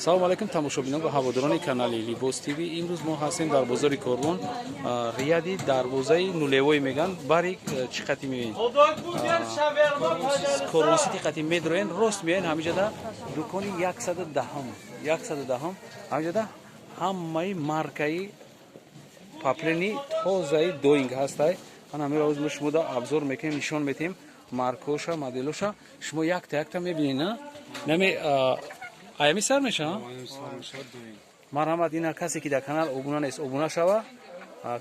Салому алайкум, тамошобинон ва ҳаводорони канали Либос ТВ. Имрӯз мо ҳастем дар бозори Корвон, рияди дарвозаи нулевой меган. Бари чӣ қати мебинед? Корвон Сити қати медроен, рост меоен, ҳамиҷода дукони 110, 110, ҳамиҷода ҳамаи маркаи паплени тозаи доинг ҳастай. Ана ҳамиро ҳозир мо шумода обзор мекунем, нишон метиҳем маркоша, моделоша. Шумо якта якта мебинед, на? Нами аями сар мешава? Марҳамат, ина касе ки дар канал обуна нест, обуна шава.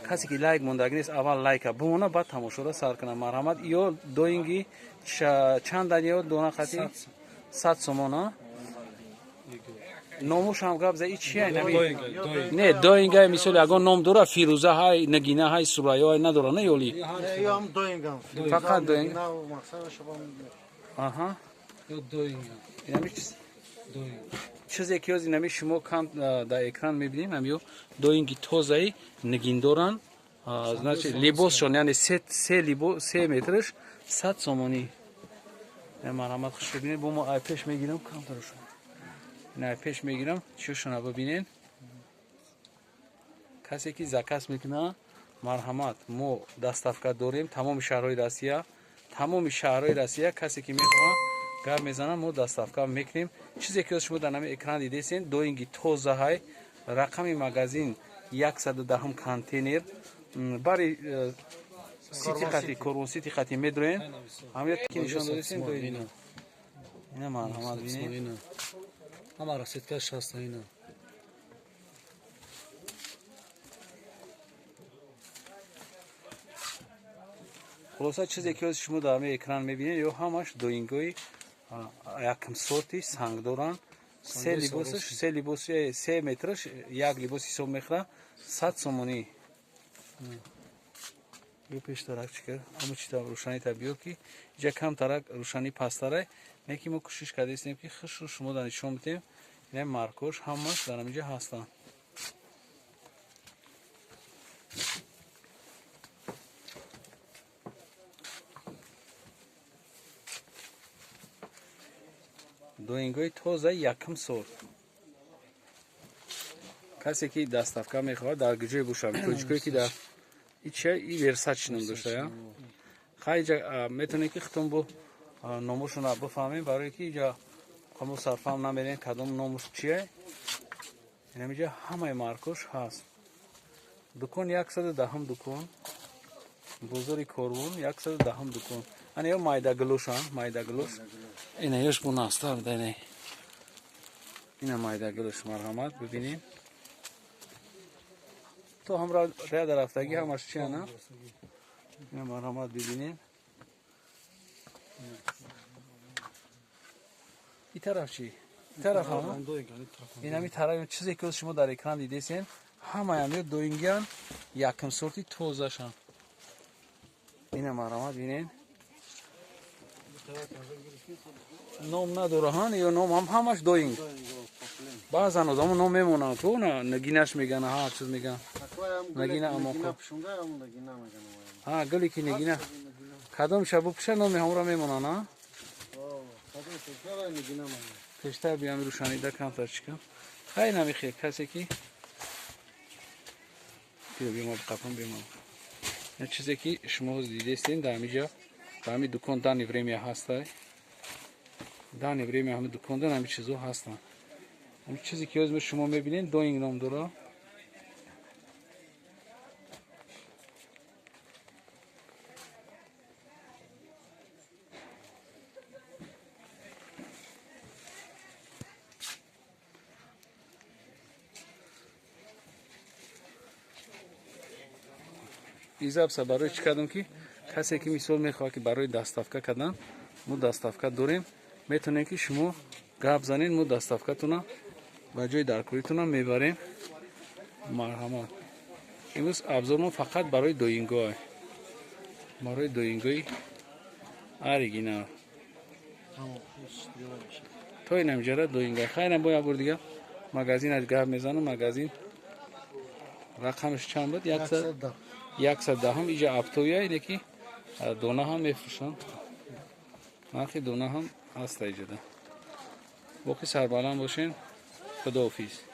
Касе ки лайк мондагӣ нест, аввал лайка бимона, баъд тамошоро сар кунад. Марҳамат, ё доинги чанд дан ё дона қати 100 сомон, а? Номуш ҳам гап за, и чия? Не, доинга мисол ягон ном дора, Фирӯза ҳай, Нагина ҳай, Сурайё ҳай, надора, на ёли? Фақат доинг. Аҳа. Инами чизе ки ҳозир инами шумо кам дар экран мебинем, ҳамиё доинги тозаи нигин доранд. Значит, либосшон, яъне се либо се метраш 100 сомонӣ. Марҳамат, хуш бибинед. Бо мо ай пеш мегирам камтарашон. Ин ай пеш мегирам, чишона бибинед. Касе ки заказ мекунад, марҳамат, мо доставка дорем тамоми шаҳрҳои Россия, тамоми шаҳрҳои Россия. Касе ки мехоҳад, гап мезанам, мо доставка мекунем. Чизе ки шумо дар нами экран дидесен, доинги тозаҳай, рақами магазин 110, контейнер бари Сити қати, Корвон Сити қати медроен, ҳамя ки нишон додесен доинг. Ина марҳамат, бинед. Ҳама расцветкаш ҳаста ина. Хулоса, чизе ки ҳозир шумо дар ҳамин экран мебинед, ё ҳамаш доингои якм сорти санг доранд. Се либосаш, се либос, се метраш як либос ҳисоб мехӯрад, 100 сомонӣ. Ё пештарак чӣ кар, амо чита рӯшанита биёр, ки иҷа камтарак рӯшанӣ пасттарай, не ки мо кӯшиш кардастем, ки хушру шумо дар нишон бидем. Ина маркош ҳамаш дар ҳаминҷа ҳастанд. Доингои тозаи якм сорт. Касе ки доставка мехоҳад, дар куҷое бошад, тоҷикое ки дар ича и Версач ном дошта, я хай иҷа метавонед ки худтон бо номошонро бифаҳмем, барое ки иҷа ҳамо сарфаҳм намерем кадом номуш чие. Инамиҷа ҳамаи маркош ҳаст. Дукон 110, дукон, бозори Корвон, 110 дукон. Ана ё майдагилошан, майдагилош. Ина ёш бо настар дане. Ина майдагилош, марҳамат, бибинем. То ҳамра ряда рафтагӣ ҳамаш чи ана? Ина марҳамат, бибинем. И тараф чӣ? И тараф ҳама? Инами тараф чизе ки шумо дар экран дидесен, ҳамаям ё доингиан якм сорти тозашан. Ина марҳамат, бинед. Ном надораҳан ё ном ҳам ҳамаш доинг. Баъзан одамо ном мемонанд ку, на нагинаш меган, ҳар чиз меган. Нагина амоқо. Ҳа, гуле ки нагина. Кадом шаб бупӯша, номи ҳамонро мемонанд, а? Пештар биям рӯшанида камтар чикам. Хай намехе касе ки биё биё ма қапам биё ма. Чизе ки шумо дидестен дар ҳамиҷа, дар ҳамин дукон данный время ҳастай. Данный время ҳамин дуконда ҳамин чизо ҳастанд. Ҳамин чизе ки ҳозир шумо мебинед, доинг ном дора. Изапса барои чӣ кардам, ки касе ки мисол мехоҳад, ки барои доставка кардан, мо доставка дорем, метавонем ки шумо гап занед, мо доставкатона ба ҷои даркоритона мебарем. Марҳамат, имрӯз абзормо фақат барои доингоҳ, барои доингои оригинал. То инамҷара доинга. Хайрам, бо як бор дига магазин аз гап мезанам. Магазин рақамаш чанд буд? 110. Иҷа оптовия, ине ки дона ҳам мефурӯшанд, нархи дона ҳам ҳаста иҷода. Боқӣ сарбаланд бошен. Худоҳофиз.